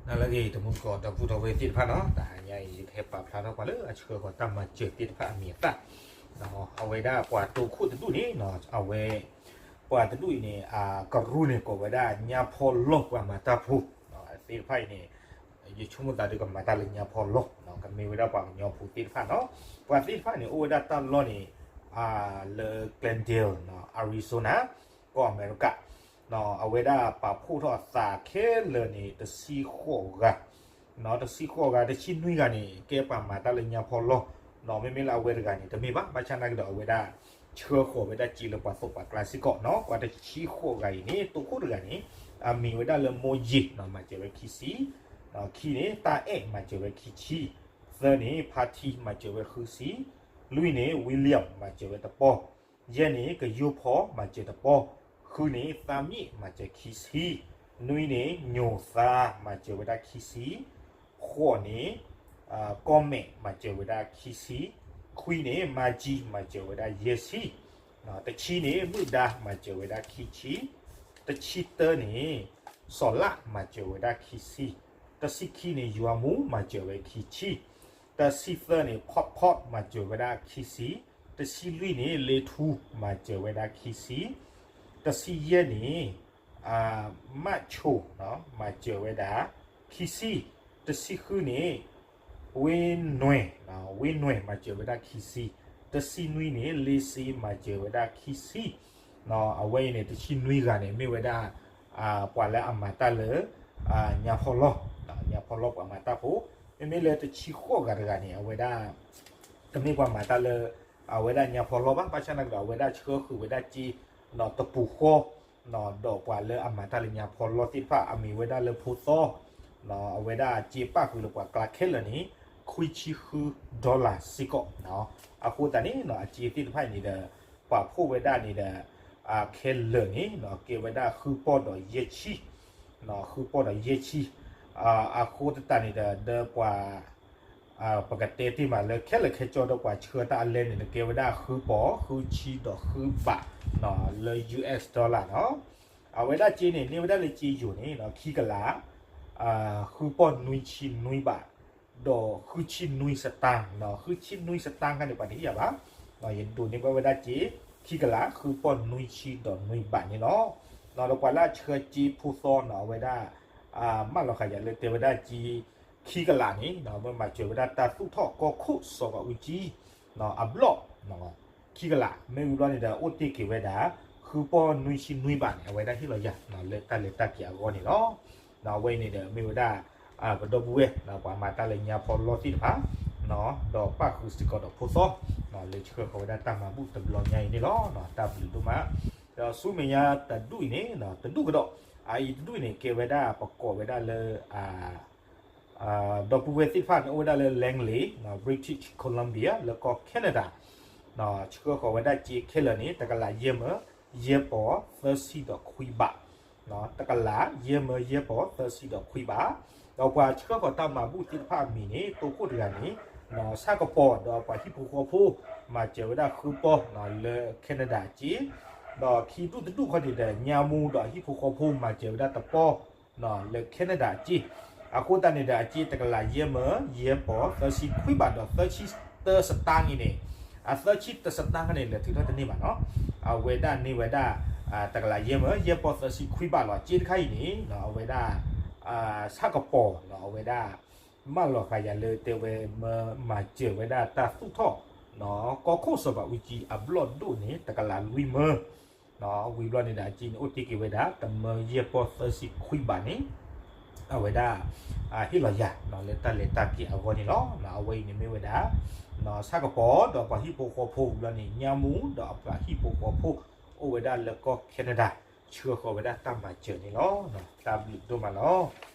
လၢအဂ့ၤ တမူတကိး ဒီပုၢ်ဒီဝဲၢ်သ့ၣ်တဖၣ်နီၤ, တဟါညါအံၤ ယကဟဲပာ်ဖျါထီၣ်ပှၤလၢအဆှၢဃီၤတၢ်မၤစၢၤသ့ၣ်တဖၣ်အမံၤအသၣ်, အဝဲဒၣ်ပှၤတိခိၣ်တဒူၣ်န့ၣ် အဝဲ ပှၤတဒူၣ်အံၤန့ၣ် အကရူၢ်န့ၣ် ကိးဝဲဒၣ်ညါဖီလီၢ်ပှၤမၤတၢ်ဖိ သ့ၣ်တဖၣ်အံၤန့ၣ် ယဆိကမိၣ်သးဒုးကမၤတၢ်လၢညါဖီလီၢ်, ကမ့ၢ်ဝဲဒၣ်ပှၤကညီဖိသ့ၣ်တဖၣ်နီၤ, ပှၤသ့ၣ်တဖၣ်န့ၣ် အိၣ်ဝဲဒၣ်တၢ်လီၢ်န့ၣ် လၢ Glendale Arizona ကီၢ်အမဲရကၤ, အဝဲဒၣ်ပာ်ဖှိၣ်ထီၣ်အသးခဲလၢာ်န့ၣ် တဆံဃိးဂၤ, တဆံဃိးဂၤ တဆံနွံဂၤန့ၣ် ကဲပှၤမၤတၢ်လၢညါဖီလီၢ်, မ့မ့ၢ်လၢအဝဲတဂၤန့ၣ် တမ့ၢ်ဘၣ်, ဘၣ်ဆၣ်နာ်က့ဒီး အဝဲဒၣ် ဆှၢဃီၤဝဲဒၣ်စ့လၢပှၤသိးပှၤကျါစ့ၢ်ကီးနီၤ, ပှၤတဆံဃိးဂၤအံၤန့ၣ် တိခိၣ်တဂၤန့ၣ် အမံၤဝဲဒၣ်လၢ မိၢ်ယ့ၤ မၤစၢၤဝဲခံဆံ, ခံန့ၣ် တၢ်အဲၣ် မၤစၢၤဝဲခံဆံ, သၢန့ၣ် ဖါထံ မၤစၢၤဝဲဃုဆံ, လွံၢ်န့ၣ် ဝံလံၣ် မၤစၢၤဝဲတပီၢ်, ယဲၢ်န့ၣ် ကယိဖိ မၤစၢၤတပီၢ်, ဃုန့ၣ် သးမံၣ် မၤစၢၤခံဆံ, နွံန့ၣ် ညိၤသါ မၤစၢၤဝဲဒၣ်ခံဆံ, ဃိးန့ၣ် ကီၢ်မဲာ် မၤစၢၤဝဲဒၣ်ခံဆံ, ခွံန့ၣ် မါကၠံ မၤစၢၤဝဲဒၣ်ယဲၢ်ဆံ, တဆံန့ၣ် မုၣ်ဒါ မၤစၢၤဝဲဒၣ်ခံဆံ, တဆံတၢန့ၣ် စီၤလၣ် မၤစၢၤဝဲဒၣ်ခံဆံ, တဆံခံန့ၣ် ယွၤမူ မၤစၢၤဝဲခံဆံ, တဆံသၢန့ၣ် ဖီးဖီး မၤစၢၤဝဲဒၣ်ခံဆံ, တဆံလွံၢ်န့ၣ် လ့ထူ မၤစၢၤဝဲဒၣ်ခံဆံ, တဆံယဲၢ်န့ၣ် မၣ်ဆိ မၤစၢၤဝဲဒၣ်ခံဆံ, တဆံဃုန့ၣ် ဝ့နွဲၣ်, ဝ့နွဲၣ် မၤစၢၤဝဲဒၣ်ခံဆံ, တဆံနွံန့ၣ် လ့စ့ မၤစၢၤဝဲဒၣ်ခံဆံ, အဝဲအံၤန့ၣ် တဆံနွံဂၤန့ၣ် မ့ၢ်ဝဲဒၣ် ပှၤလၢအမၤတၢ်လၢ ညါဖီလီၢ်, ညါဖီလီၢ်ပှၤမၤတၢ်ဖိ, မ့မ့ၢ်လၢတဆံဃိးဂၤတဂၤန့ၣ် အဝဲဒၣ် တမ့ၢ်ပှၤမၤတၢ်လၢ အဝဲဒၣ်ညါဖီလီၢ်ဘၣ်, ဘၣ်ဆၣ်နာ်က့ဒီး အဝဲဒၣ်ဆှၢဃုာ်ဝဲဒၣ်စ့ တပူၤဃီ ဒီးပှၤလၢအမၤတၢ်လၢညါဖီလီၢ်သ့ၣ်တဖၣ် အမံၤဝဲဒၣ်လၢဖိသီ, အဝဲဒၣ်စ့ပၣ်ဃုာ်လၢပှၤကျါခဲလၢာ်န့ၣ် ခွံဆံဃု dollar စ့ၢ်ကီး, အဃိသတးန့ၣ် အစ့သ့ၣ်တဖၣ်အံၤန့ၣ်ဒီး ပာ်ဖှိၣ်ဝဲဒၣ်န့ၣ်ဒီး ခဲလၢာ်န့ၣ် ကဲဝဲဒၣ်ဃုပီၢ်ဒီးယဲၢ်ဆံ, ဃုပီၢ်ဒီးယဲၢ်ဆံ, အဃိသတးန့ၣ်ဒီး ဒီးပှၤ ပကတဲတ့ၢ်မးလၢခဲလၢာ်ခဲဆ့ဒီးပှၤဆှၢတၢ်အလဲန့ၣ် ကဲဝဲဒၣ်ဃုပီၢ် ဃုဆံဒီးဃုဘး လၢ US dollar နီၤ, အဝဲဒၣ်စ့န့ၣ် န့ၢ်ဝဲဒၣ်လၢစ့ယိၤန့ၣ် ခံကလး ဃုပီၢ်နွံဆံနွံဘး ဒီးဃုဆံနွံစတၢ်, ဃုဆံနွံစတၢ်ခါန့ၣ် ပှၤတဟ့ၣ်ယၤဘၣ်, ယဒိးန့ၢ်ဘၣ်ဝဲဒၣ်စ့ ခံကလး ဃုပီၢ်နွံဆံဒီးနွံဘးန့ၣ်လီၤ. ဒီးပှၤလၢအဆှၢစ့ဖိသီနီၤ အဝဲဒၣ် မၢလီၤဃာ်ယၤလၢတဲဝဲဒၣ်စ့ ခံကလးန့ၣ် မ့ၢ်မၤစၢၤဝဲဒၣ်တၢ်သူၣ်ထီၣ်ကီၢ်ခိၣ်စီၤပၤအူကၠံ အဘျီၣ် ခံကလး မ့ၢ်ဝံၤဘျီန့ၣ်ဒီး အိၣ်တ့ၢ်က့ၤဝဲဒၣ် ဃုပီၢ်နွံဆံနွံဘးန့ၣ် အဝဲဒၣ်ဟ့ၣ်လီၤယၤ လၢတၢ်လဲၤတၢ်က့ၤအဂီၢ်န့ၣ်လီၤ. အဝဲအံၤန့ၣ်ဒီး မ့ၢ်ဝဲဒၣ် ပဒီပုၢ်ဝဲၢ် ပှၤမၤတၢ်လၢညါဖီလီၢ်သ့ၣ်တဖၣ် ဒီးပၣ်ဃုာ်စ့ၢ်ကီးဒီးဖိသီ လၢဆှၢဃီၤဝဲဒၣ်တၢ်မၤဘူၣ်တဘျီညါအံၤန့ၣ်လီၤ. တၢ်ဘျုးဒိၣ်မး ဒီးဆူမဲာ်ညါတဒူၣ်အံၤန့ၣ် တဒူၣ်ကဒီး အအံၤတဒူၣ်အံၤန့ၣ် ကဲဝဲဒၣ်ပကိးဝဲဒၣ်လၢ ဒီပုၢ်ဝဲၢ်သ့ၣ်တဖၣ်န့ၣ် အိၣ်ဝဲဒၣ်လၢ Langley British Columbia လၢကီၢ် Canada ဆှၢဃီၤဝဲဒၣ်စ့ခဲလၢာ်န့ၣ် တကလးယဲၢ်မၢ ယဲၢ်ပီၢ်သၢဆံဒီးခွံဘး, တကလးယဲၢ်မၢယဲၢ်ပီၢ်သၢဆံဒီးခွံဘး, ဒီးပှၤဆှၢဃီၤတၢ်မၤဘူၣ်သ့ၣ်တဖၣ်အမံၤန့ၣ် တိခိၣ်တဂၤန့ၣ် ဆၣ်ကပီၤ ဒီးပှၤဟံၣ်ဖိဃီဖိ မၤစၢၤဝဲဒၣ်ဃုပီၢ် လၢ Canada စ့, ဒီးခံဒူၣ်တဒူၣ်ခီန့ၣ်ဒီး ညါမူဒီးဟံၣ်ဖိဃီဖိ မၤစၢၤဝဲဒၣ်တပီၢ် လၢ Canada စ့, အဃိသတးန့ၣ်ဒီး အစ့တကလးယဲၢ်မၢ ယဲၢ်ပီၢ်သၢဆံခွံဘး ဒီးသၢဆံတၢစတၢ်န့ၣ်န့ၣ်, အသၢဆံတၢစတၢ်န့ၣ် လဲၤထုးထီၣ်တန့ၢ်ဘၣ်နီၤ, အဝဲဒၣ်န့ၢ်ဝဲဒၣ် တကလးယဲၢ်မၢ ယဲၢ်ပီၢ်သၢဆံခွံဘးလီၤ. စ့တခါအံၤန့ၣ် အဝဲဒၣ် ဆၣ်ကပီၤ အဝဲဒၣ် မၢလီၤဃာ်ယၤလၢတဲဝဲမၢ မၤစၢၤဝဲဒၣ်တၢ်သူၣ်ထီၣ် ကီၢ်ခိၣ်စီၤပၤအူကၠံအဘျီၣ်ဒိၣ်န့ၣ် တကလးလွံၢ်မၢ ဝံၤဘျီန့ၣ်ဒီး အစ့န့ၣ် အိၣ်တ့ၢ်က့ၤဝဲဒၣ် တမၢယဲၢ်ပီၢ်သၢဆံခွံဘးန့ၣ် အဝဲဒၣ် ဟ့ၣ်လီၤယၤ လၢတၢ်လဲၤတၢ်က့ၤအဂီၢ်န့ၣ်လီၤ. အဝဲအံၤန့ၣ်မ့ၢ်ဝဲဒၣ် ဆၣ်ကပီၤ ဒီးပှၤဟံၣ်ဖိဃီဖိဘျီန့ၣ် ညါမူ ဒီးအပှၤဟံၣ်ဖိဃီဖိ အိၣ်ဝဲဒၣ်လၢကီၢ် Canada ဆှၢဃီၤဝဲဒၣ်တၢ်မၤစၢၤန့ၣ်လီၤ. တၢ်ဘျုးဒိၣ်မးလီၤ.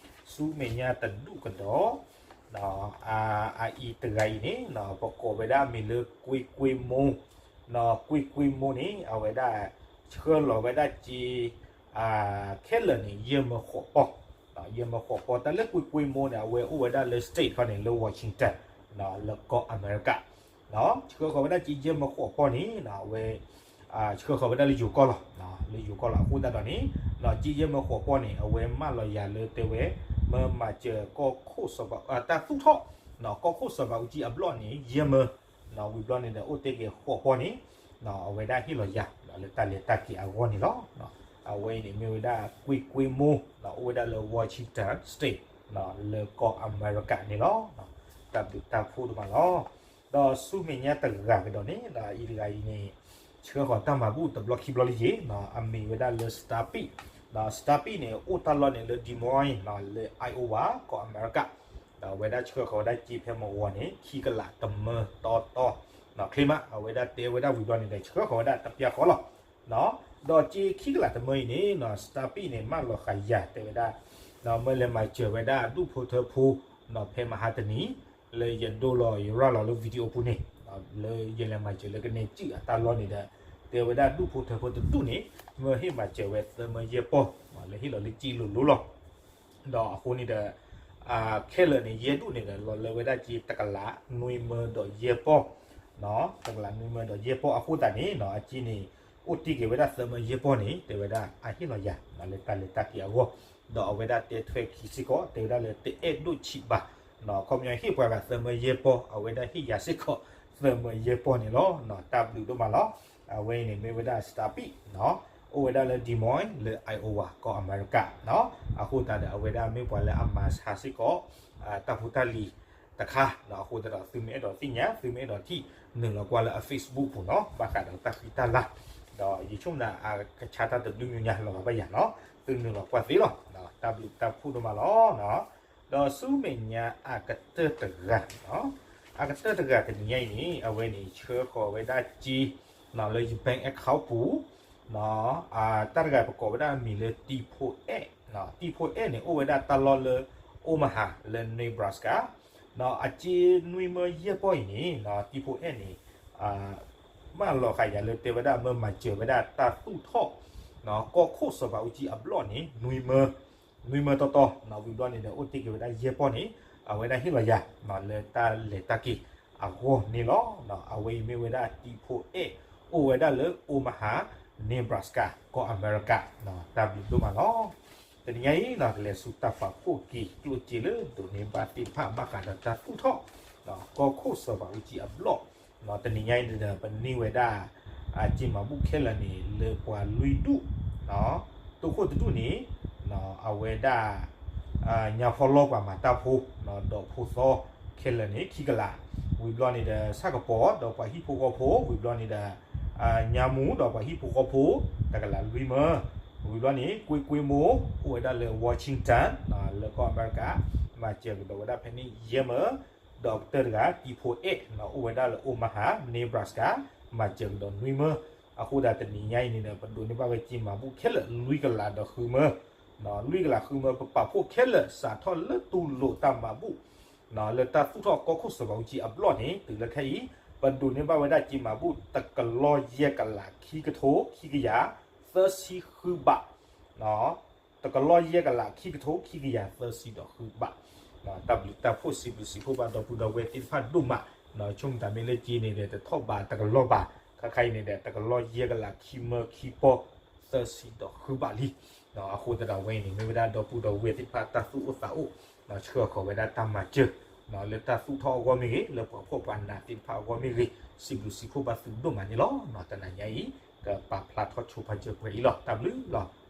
ဆူမဲာ်ညါတဒူၣ်ကဒီး အအံၤတဂၤအံၤန့ၣ် ပကိးဝဲဒၣ်မ့ၢ်လၢကွ့ကွ့မိၢ်, ကွ့ကွ့မိၢ်န့ၣ် အဝဲဒၣ် ဆှၢလီၤဝဲဒၣ်စ့ ခဲလၢာ်န့ၣ် ယဲၢ်မၢဃိးပီၢ်, ယဲၢ်မၢဃိးပီၢ် တၢ်လၢကွ့ကွ့မိၢ်န့ၣ် အဝဲအိၣ်ဝဲဒၣ်လၢ state ခီန့ၣ် လၢ Washington လၢကီၢ်အမဲရကၤ ဆှၢဃီၤဝဲဒၣ်စ့ယဲၢ်မၢဃိးပီၢ်န့ၣ် အဝဲ ဆှၢဃီၤဝဲဒၣ်လၢယိၤကီၢ်လီၤ, လၢယိၤကီၢ်လီၤ. အဃိသတးဒီးန့ၣ် စ့ယဲၢ်မၢဃိးပီၢ်န့ၣ် အဝဲမၢလီၤယၤလၢတဲဝဲ မၢမၤစၢၤကီၢ်ခိၣ်စီၤဘး တၢ်သူၣ်ထီၣ် ကီၢ်ခိၣ်စီၤဘးအူကၠံအဘျီၣ်န့ၣ် ယဲၢ်မၢ, ဝံၤဘျီန့ၣ်ဒီး အိၣ်တ့ၢ်က့ၤဃိးပီၢ်န့ၣ် အဝဲဒၣ်ဟ့ၣ်လီၤယၤ လၢတၢ်လဲၤတၢ်က့ၤအဂီၢ်န့ၣ်လီၤ. အဝဲအံၤန့ၣ်မ့ၢ်ဝဲဒၣ်ကွ့ၢ်ကွ့ၢ်မိၢ် အိၣ်ဝဲဒၣ်လၢ Washington State လၢကီၢ်အမဲရကၤန့ၣ်လီၤ. တၢ်ဘျုးတၢ်ဖှိၣ်ဒိၣ်မးလီၤ. ဒီးဆူမဲာ်ညါတဂၤကဒီးန့ၣ် အံၤတဂၤအံၤန့ၣ် ဆှၢဃီၤတၢ်မၤဘူၣ်တဘျီခံဘျီလံယ့ၤ အမံၤဝဲဒၣ်လၢ Star Peak, Star Peak န့ၣ် အိၣ်တၢ်လီၢ်န့ၣ်လၢ Des Moines လၢ Iowa ကီၢ်အမဲရကၤ, ဒီးအဝဲဒၣ်ဆှၢဃီၤဝဲဒၣ်စ့ဖဲမဂီၤန့ၣ် ခံကလးတမၢတီတီ, ချ့မး အဝဲဒၣ်တဲဝဲဒၣ်ဝံၤဘျီန့ၣ်ဒီး ဆှၢဃီၤဝဲဒၣ်တပျၢ်ဃီလီၤ. ဒီးစ့ခံကလးတမၢအံၤန့ၣ် Star Peak န့ၣ် မၢလီၤဃာ်ယၤတဲဝဲဒၣ် မၢလဲၤမၤစၢၤဝဲဒၣ်ဒူၣ်ဖိထၢဖိ ဖဲမဟါတနံၤ လၢယဒိလီၤယရၤလီၤလၢ video အပူၤန့ၣ် လၢယလဲၤမၤစၢၤလၢကနဲၣ်စုၣ်အတၢ်လီၢ်န့ၣ်ဒီး တဲဝဲဒၣ်ဒူၣ်ဖိထၢဖိတဒူၣ်န့ၣ် မၢဟ့ၣ်မၤစၢၤဝဲသၢမၢယဲၢ်ပီၢ် လၢဟ့ၣ်လီၤလၢစ့လိၤလိၤလီၤ. ဒီးအဃိန့ၣ်ဒီး ခဲလၢာ်န့ၣ် ယဲၢ်ဒူၣ်န့ၣ်ဒီး လီၤလၢဝဲဒၣ်စ့တကလးနွံမၢဒီးယဲၢ်ပီၢ်, တကလးနွံမၢဒီးယဲၢ်ပီၢ်အဃိသတးန့ၣ် အစ့န့ၣ် အိၣ်တ့ၢ်က့ၤဝဲဒၣ်သၢမၢယဲၢ်ပီၢ်န့ၣ် တဲဝဲဒၣ်အဟ့ၣ်လီၤယၤ လၢတၢ်လဲၤတၢ်က့ၤအဂီၢ်, ဒီးအဝဲဒၣ်တဲထွဲခံစ့ၢ်ကီး တဲဝဲဒၣ်လၢတအဲၣ်ဒိၣ်ဆံးဘၣ်, ခီပညီဟ့ၣ်ပှၤဂၤသၢမၢယဲၢ်ပီၢ် အဝဲဒၣ်ဟ့ၣ်ယၤစ့ၢ်ကီး သၢမၢယဲၢ်ပီၢ်န့ၣ်လီၤ. တၢ်ဘျုးဒိၣ်မးလီၤ. အဝဲအံၤန့ၣ်မ့ၢ်ဝဲဒၣ် Star Peak အိၣ်ဝဲဒၣ်လၢ Des Moines လၢ Iowa ကီၢ်အမဲရကၤ, အဃိသတးဒီး အဝဲဒၣ်မ့ၢ်ပှၤလၢအမၤဆါစ့ၢ်ကီး တၢ်ဖိတၢ်လံၤတခါ, အဃိသတးဒီး သုမ့ၢ်အဲၣ်ဒိးသ့ၣ်ညါ သုမ့ၢ်အဲၣ်ဒိးထံၣ် နုာ်လီၤကွၢ်လၢအ Facebook ပူၤနီၤ ဘၣ်ဃးဒီးတၢ်ဃံတၢ်လၤ, ဒီးယဆိကမိၣ်ဒၣ်အကဆါတၢ်တဘျုးညါလီၤဂာ်ဘၣ်ယၤနီၤ သုနုာ်လီၤကွၢ်သ့လီၤ. တၢ်ဘျုးတၢ်ဖှိၣ်ဒိၣ်မးလီၤ. ဒီးဆူမဲာ်ညါအကတၢၢ်တဂၤ, အကတၢၢ်တဂၤတနံၤညါအံၤန့ၣ် အဝဲန့ၣ်ဆှၢဃီၤဝဲဒၣ်စ့ လၢယ bank account ပူၤ တၢ်တဂၤပကိးဝဲဒၣ်အမံၤလၢ တံဖိအဲၣ်, တံဖိအဲၣ်န့ၣ် အိၣ်ဝဲဒၣ်တၢ်လီၢ်လၢ Omaha လၢ Nebraska, အစ့နွံမၢယဲၢ်ပီၢ်အံၤန့ၣ် တံဖိအဲၣ်န့ၣ် မၢလီၤဃာ်ယၤလၢတဲဝဲဒၣ် မၢမၤစၢၤဝဲဒၣ်တၢ်သူၣ်ထီၣ် ကီၢ်ခိၣ်စီၤဘးအူကၠံအဘျီၣ်န့ၣ် နွံမၢ, နွံမၢတီတီ, ဝံၤဘျီန့ၣ်ဒီး အိၣ်တ့ၢ်က့ၤဝဲဒၣ်ယဲၢ်ပီၢ်န့ၣ် အဝဲဒၣ်ဟ့ၣ်လီၤယၤ လၢတၢ်လဲၤတၢ်က့ၤအဂီၢ်န့ၣ်လီၤ. အဝဲအံၤမ့ၢ်ဝဲဒၣ်တံဖိအဲၣ် အိၣ်ဝဲဒၣ်လၢ Omaha, Nebraska ကီၢ်အမဲရကၤ, တၢ်ဘျုးဒိၣ်မးလီၤ. တနံၤညါအံၤ ကလဲၤဆူတၢ်ပာ်ဖှိၣ်က့ၤကျိၣ်စ့လၢဒိးန့ၢ်ဘၣ်သ့ၣ်တဖၣ် ဘၣ်ဃးဒီးတၢ်သူၣ်ထီၣ် ကီၢ်ခိၣ်စီၤဘးအူကၠံအဘျီၣ်, တနံၤညါအံၤဒီး ပန့ၢ်ဝဲဒၣ် အစ့မၤဘူၣ်ခဲလၢာ်န့ၣ် လၢပှၤလွံၢ်ဒူၣ်, တိခိၣ်တဒူၣ်န့ၣ် အဝဲဒၣ် ညါဖီလီၢ်ပှၤမၤတၢ်ဖိ ဒီးဖိသီခဲလၢာ်န့ၣ် ခံကလး, ဝံၤဘျီန့ၣ်ဒီး ဆၣ်ကပီၤ ဒီးပှၤဟံၣ်ဖိဃီဖိ, ဝံၤဘျီန့ၣ်ဒီး ညါမူ ဒီးပှၤဟံၣ်ဖိဃီဖိ တကလးလွံၢ်မၢ, ဝံၤဘျီန့ၣ် ကွ့ၢ်ကွ့ၢ်မိၢ် အိၣ်ဝဲဒၣ်လၢ Washington လၢကီၢ်အမဲရကၤ မၤစၢၤကဒီးဝဲဒၣ်ဖဲန့ၣ်ယဲၢ်မၢ, ဒီးကတၢၢ်တဂၤ တံဖိအဲၣ် အိၣ်ဝဲဒၣ်လၢ Omaha, Nebraska မၤစၢၤကဒီးနွံမၢ, အဃိသတးတနံၤညါအံၤန့ၣ်ဒီး ပဒိးန့ၢ်ဘၣ်ဝဲစ့မၤဘူၣ်ခဲလၢာ်လွံၢ်ကလးဒီးဃုမၢ, လွံၢ်ကလးဃုမၢ ပပာ်ဖှိၣ်ခဲလၢာ်စးထီၣ်လၢတူၢ်လိာ်တၢ်မၤဘူၣ် လၢတၢ်သူၣ်ထီၣ်ကီၢ်ခိၣ်စီၤဘးအူကၠံအဘျီၣ်န့ၣ် တုၤလၢခဲအံၤ ပဒိးန့ၢ်ဘၣ်ဝဲဒၣ်စ့မၤဘူၣ် တကလီၢ်ယဲၢ်ကလးခံကထိခံကယၤသၢဆံဃုဘး, တကလီၢ်ယဲၢ်ကလးခံကထိခံကယၤသၢဆံဒီးဃုဘး, တၢ်ဘျုးတၢ်ဖှိၣ်စံးဘျုးစံးဖှိၣ်ဘၣ်ဒီပုၢ်ဒီဝဲၢ်သ့ၣ်တဖၣ်ဒိၣ်မး, ဆိကမိၣ်တၢ်မ့ၢ်လၢစ့န့ၣ်ဒီး တထီၣ်ဘးတကလီၢ်ဘး, ခါခါအံၤန့ၣ်ဒီး တကလီၢ်ယဲၢ်ကလးခံမၢခံပီၢ် သၢဆံဒီးဃုဘးလံ. အဃိသတးဒီးဝဲအံၤန့ၣ် မ့ၢ်ဝဲဒၣ်ဒီပုၢ်ဒီဝဲၢ်သ့ၣ်တဖၣ်တၢ်သူၣ်အိၣ်သးအိၣ်, ဆှၢဃီၤဝဲဒၣ်တၢ်မၤစၢၤ လၢတၢ်သူၣ်ထီၣ်အဂီၢ်မ့ၢ်ဂ့ၤ, လၢပှၤဖှီၣ်ပှၤနးသ့ၣ်တဖၣ်အဂီၢ်မ့ၢ်ဂ့ၤ, စံးဘျုးစံးဖှိၣ်ဘၣ်သုဒိၣ်မးန့ၣ်လီၤ. တနံၤညါအံၤ ကပာ်ဖျါထီၣ်ဆိဖးစၢၤပှဲၤအံၤလီၤ. တၢ်ဘျုးလီၤ.